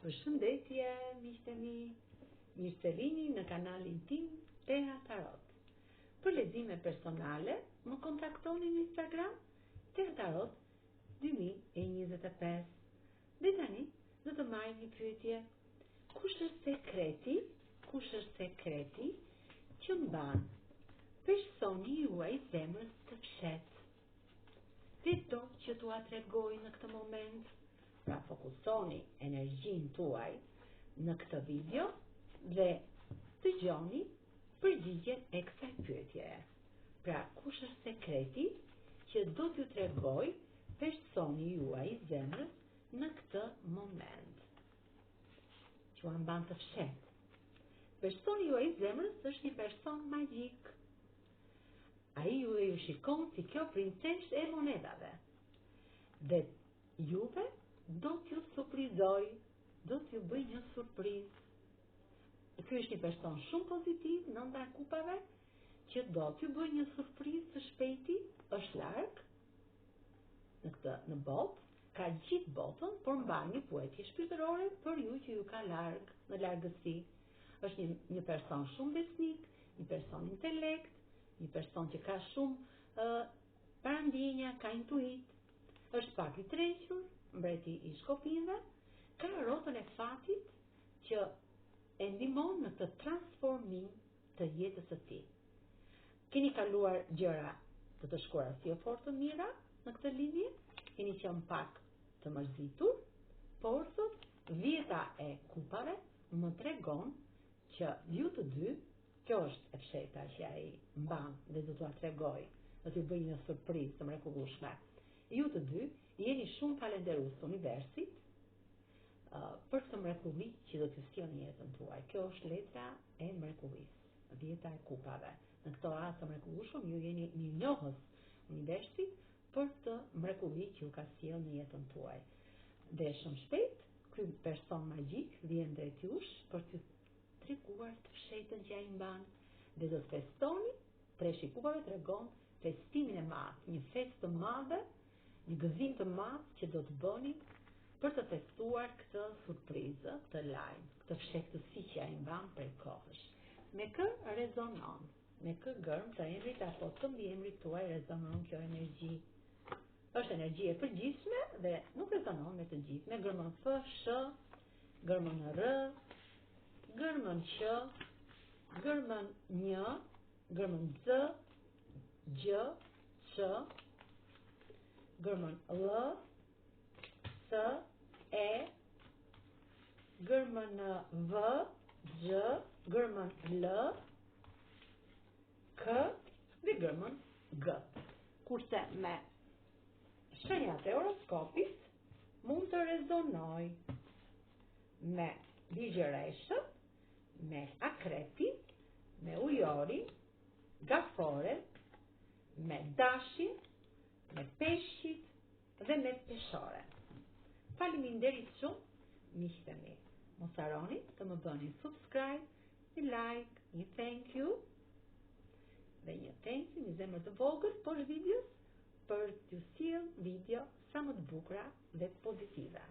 Përshëndetje, miqtë e mi. Mirë se vini në kanalin tim Tea Tarot. Për lexime personale, më kontaktoni në Instagram Tea Tarot 2025. Dhe tani do të marr një pyetje. Kush është sekreti? Kush është sekreti që mban personi juaj i zemrës të fshehtë? Dhe do që t'ua tregoj në këtë moment. Pra fokusoni energjinë tuaj në këtë video dhe dëgjoni përgjigjen e kësaj pyetjeje. Pra, kush është sekreti që do t'ju tregoj personi juaj i zemrës në këtë moment? Që ua mban të fshehtë. Personi juaj i zemrës është një person magjik. Ai juve ju shikon si kjo princeshë e monedhave. Dhe juve do t'ju surprizoj, do t'ju bëj një surprizë. Ky është një person shumë pozitiv, nënta e kupave, që do t'ju bëj një surprizë së shpejti, është larg në këtë në botë, ka gjithë botën, por mban një vuajtje shpirtërore për ju që ju ka larg, në largësi. Është një, një person shumë besnik, një person intelekt, një person që ka shumë uh, parandjenja, ka intuit, është pak i tërhequr, mbreti i shkopinjve, ka rrotën e fatit që e ndihmon në këtë transformim të jetës së tij. Keni kaluar gjëra të të shkuara si jo fort të mira në këtë lidhje, keni qenë pak të mërzitur, por sot dhjeta e kupave më tregon që ju të dy, kjo është e fshehta që ai mban dhe do t'ua tregoj, do t'ju bëj një surprizë të mrekullueshme. Ju të dy jeni shumë falënderues të universit uh, për këtë mrekulli që do t'ju sjellë në jetën tuaj. Kjo është letra e mrekullisë, dhjeta e kupave. Në këtë as të mrekullueshëm ju jeni mirënjohës universit për këtë mrekulli që ju ka sjellë në jetën tuaj. Dhe shumë shpejt, ky person magjik vjen drejt jush për t'ju treguar të fshehtën që ai mban dhe do të festoni. Treshi i kupave tregon festimin e madh, një festë të madhe, një gëzim të madh që do të bëni për të festuar këtë surprizë, këtë lajm, këtë fshehtësi që ai mban prej kohësh. Me kë rezonon? Me kë gërmë të emrit apo të mbiemrit tuaj rezonon kjo energji? Është energji e përgjithshme dhe nuk rezonon me të gjithë. Me gërmën F, Sh, gërmën R, gërmën Q, gërmën Nj, gërmën Z, Gj, Ç, gërmën L, S, E, gërmën V, Gj, gërmën L, K dhe gërmën G. Kurse me shenjat e horoskopit mund të rezonoj me virgjëreshët, me akrepin, me ujorin, gaforen, me dashin, me peshqit dhe me peshoren. Faleminderit shumë, miqtë e mi. Mos harroni të më bëni subscribe, një like, një thank you dhe një thank you, një zemër të vogël poshtë videos për t'ju sjell video sa më të bukura dhe pozitive.